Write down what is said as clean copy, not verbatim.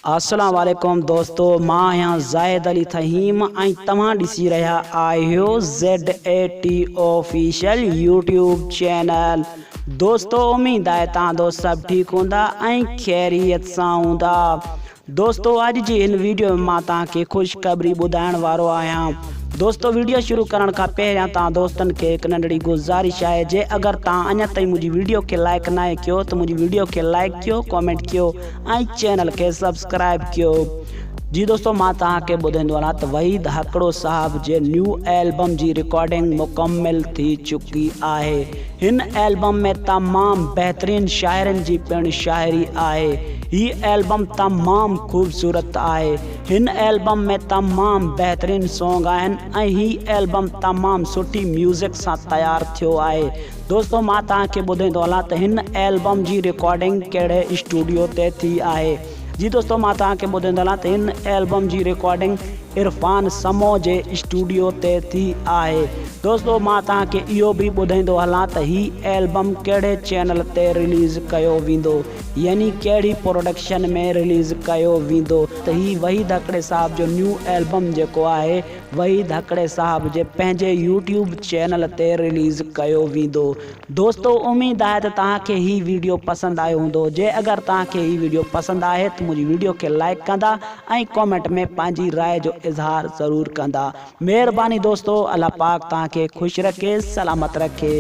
السلام عليڪم دوستو مان آهيان زاهد علي ٿهيم ۽ توهان ڏسي رهيا آهيو Z A T official YouTube channel دوستو اميد آهي توهان دوست سڀ ٺيڪ هوندا ۽ خيريت سان هوندا دوستو اڄ جي هن ويڊيو ۾ مان توهان کي خوشخبري ٻڌائڻ وارو آهيان. دوستو ويڊيو شروع ڪرڻ کان پهريان توهان دوستن کي هڪ ننڍڙي گذارش آهي جي اگر توهان اڃا تائين منهنجي ويڊيو کي لائيڪ ناهي ڪيو ته منهنجي ويڊيو کي لائيڪ ڪيو ڪامينٽ ڪيو ۽ چينل کي سبسڪرائيب ڪيو. جي دوستو مان توهان کي ٻڌائيندو هلان ته وحيد هڪڙو صاحب جي نيو البم جي رڪارڊنگ مڪمل ٿي چڪي آهي. هن البم ۾ تمام بهترين شاعرن جي پڻ شاعري آهي. هي البم تمام خوبصورت آهي. هن البم ۾ تمام بهترين سونگ آهن ۽ هي البم تمام سٺي ميوزڪ سان تيار ٿيو آهي. دوستو مان توهان کي ٻڌائيندو هلان ته هن البم جي رڪارڊنگ ڪهڙي اسٽوڊيو تي ٿي آهي. جي دوستو مان توهان کي ٻڌائيندو هلان ته هن البم جي رڪارڊنگ عرفان سمو جي اسٽوڊيو تي ٿي آهي. دوستو مان توهان کي اهو به ٻڌائيندو هلان ته هي البم ڪهڙي چينل تي رليز ڪيو ويندو. يعني ڪهڙي پروڊڪشن ۾ رليز ڪيو ويندو ته هي وحيد هڪڙي صاحب جو نيو البم جيڪو آهي وحيد هڪڙي صاحب جي پنهنجي يوٽيوب چينل تي رليز ڪيو ويندو دوستو اميد آهي ته توهان کي هي ويڊيو پسند آيو هوندو جي اگر توهان کي هي ويڊيو پسند آهي ته منهنجي ويڊيو کي لائيڪ ڪندا ۽ ڪامينٽ ۾ پنهنجي راء جو اظهار ضرور ڪندا مهرباني دوستو الله پاڪ توهان کي خوش رکي سلامت رکي.